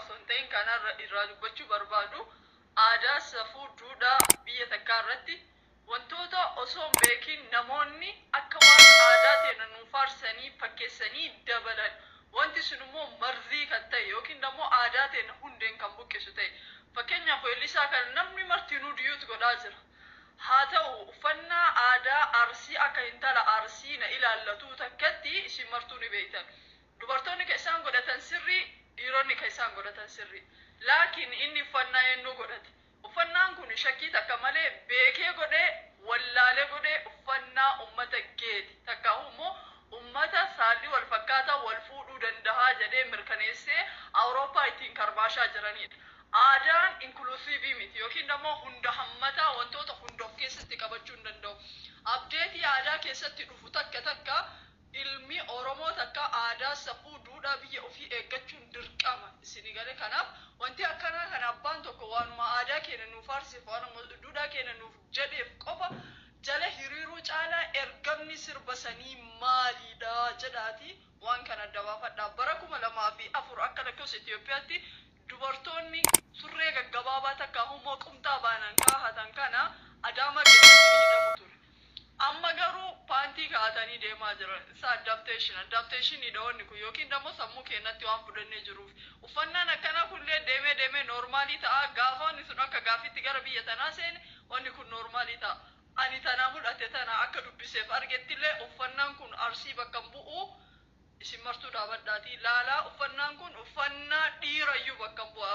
osoo hin ta'in kana irraa dubbachuu barbaadu, aadaa, safuu, duudhaa biyya takkaa irratti wantoota osoo hin beekin namoonni akka waan aadaa ta'e nuuf faarsanii fakkeessanii dabalan. Wanti sun immoo marzii kan ta'e yookiin immoo aadaa ta'e hundeen kan buqqisu ta'e. Fakkeenyaaf, weellisaa kana namni martinuu duet godhaa jira. Haa ta'u, uffannaa aadaa Arsii akka intala Arsii na ilaallatu takkatti isin martuu ni beektan. Dubartoonni kan isaan godhatan sirrii, dhiironni kan isaan godhatan sirrii. Laakiin inni uffannaa eenyu godhate? Uffannaan kun shakkii takka malee, beekee godhee wallaalee godhee, uffannaa ummata geeti. Takka immoo ummata saalli wal fakkaataa wal fuudhuu dandahaa jedhee mirkaneessee Awurooppaa ittiin karbaashaa jiranidha. Aadaan inclusive miti yookiin immoo hunda hammataa, wantoota hunda of keessatti qabachuu hin danda'u. Update aadaa keessatti dhufu takka takka ilmi Oromoo takka aadaa, safuu, duudhaa biyya ofii eeggachuun dirqama isinii galee. Kanaaf wanti akkanaa kana abbaan tokko waanuma aadaa keenya nuuf faarseef, waanuma duudhaa keenya nuuf jedheef qofa jala hiriiruu caalaa ergamni sirba sanii maalidha jedhaati waan kana adda baafadha. Bara 2004 akka lakkoofsa Itoophiyaatti dubartoonni surree gaggabaabaa takka immoo qumxaa baanan kaahatan kana Adaamaa keessatti ni hidhamu ture. Amma garuu paantii kaa'atanii deemaa jiran. Isa adaptation. Adaptation wanni kun yookiin immoo sammuu keenyatti waan fudhannee jiruuf. Uffannaan akkanaa kunillee deemee deemee normal ta'a. Gaafa wanni sun akka gaafitti gara biyya tanaa seene, wanni kun normal ta'a. Ani tanaa mul'ate tana akka dubbiseef argettillee uffannaan kun Arsii bakka hin bu'u. Isin martuu dhaabadhaatii laalaa, uffannaan kun uffannaa dhiirayyuu bakka hin bu'a.